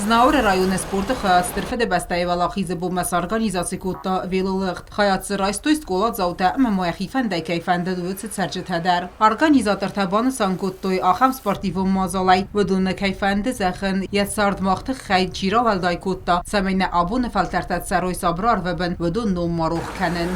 Знауыры районы спорты хайад Стыр Фыдыбӕстӕйы Уӕлахизы бонмӕ сорганизаци кодта велолыгъд. Хайад дзы райстой скъоладзаутӕ ӕмӕ ма йӕхи фӕндӕй кӕй фӕндыд, уыцы цӕрджытӕ дӕр. Организатортӕ банысан кодтой, ахӕм спортивон мадзалӕй уыдоны кӕй фӕнды зӕгъын, йӕ цард мах тыххӕй чи рауӕлдай кодта, цӕмӕй нӕ абоны фӕлтӕртӕ цӕрой сабыр арвы бын, уыдон ном ма рох кӕнын.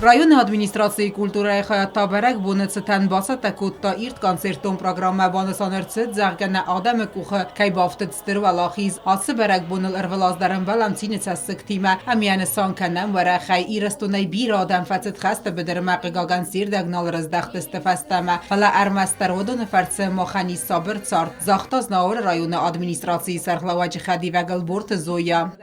Районы администрацийы культурӕйы хайад та бӕрӕгбоны цытӕн бацӕттӕ кодта ирд концертон программӕ. Банысан ӕрцыд, зӕгъгӕ, нӕ адӕмы къухы кӕй бафтыд стыр уӕлахиз. Ацы бӕрӕгбоныл ӕрвылаз дӕр ӕмбӕлӕм цины цӕссыгтимӕ ӕмӕ нысан кӕнӕм уӕрӕхӕй. Ирыстонӕй бирӕ адӕм фӕцыд хӕсты быдырмӕ, хъыгагӕн, се рдӕг нал рыздӕхтысты фӕстӕмӕ. Фӕлӕ ӕрмӕстдӕр уыдоны фӕрцы махӕн ис сабыр цард, загъта Знауыры районы администрацийы сӕргълӕууӕджы хӕдивӕг Ӕлборты Зоя.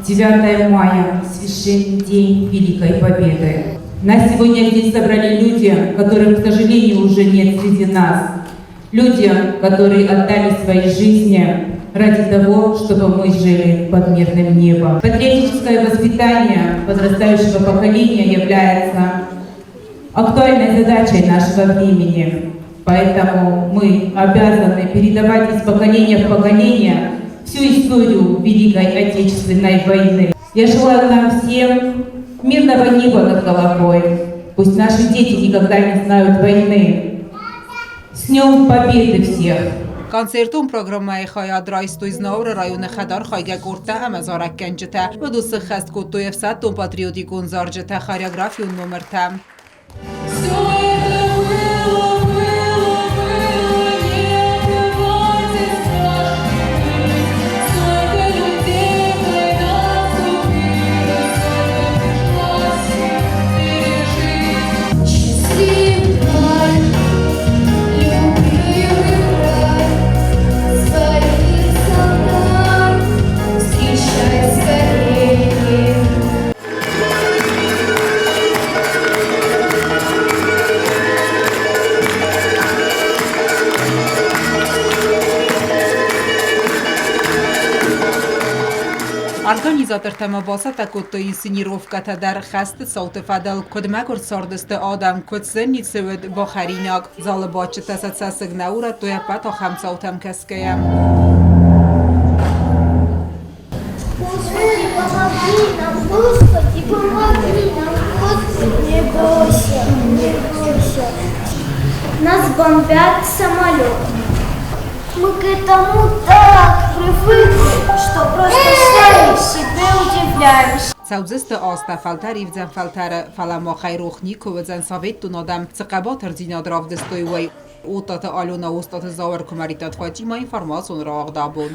9 мая – священный день Великой Победы. Нас сегодня здесь собрали люди, которых, к сожалению, уже нет среди нас. Люди, которые отдали свои жизни ради того, чтобы мы жили под мирным небом. Патриотическое воспитание подрастающего поколения является актуальной задачей нашего времени. Поэтому мы обязаны передавать из поколения в поколение всю историю Великой Отечественной войны. Я желаю нам всем мирного неба над головой. Пусть наши дети никогда не знают войны. С Днем Победы всех! Концертон программӕйы хайад райстой Знауыры районы хӕдархайгӕ къордтӕ ӕмӕ зарӕггӕнджытӕ. Уыдон сыххӕст кодтой ӕфсӕддон-патриотикон зарджытӕ, хореографион номыртӕ. Все это было, было, было, не бывает страшных. Сколько людей война убила, сколько пришлось им пережить. Счастливый край, любимый край, своих солдат встречай скорее. Организатортӕ ма бацӕттӕ кодтой инсценировкӕтӕ дӕр хӕсты цауты фӕдыл, куыд мӕгуыр цардысты адӕм, куыд сын ницы уыд бахӕринаг. Залы бадджытӕ сӕ цӕссыг нӕ урӕдтой ӕппӕт ахӕм цаутӕм кӕсгӕйӕ. Господи, помоги нам, Господи, помоги нам, Господи, не бойся, не бойся. Нас бомбят самолеты. Мы к этому так привыкли, что просто сами себе удивляемся. Цӕудзысты азтӕ фӕлтӕр ивдзӕн фӕлтӕры, фӕлӕ махӕй рох никуы уыдзӕн советтон адӕм цы хъӕбатырдзинад равдыстой, уый. Оттаты Алена, Остъаты Зауыр, Куымӕридтаты Фатимӕ информацион рауагъд абон.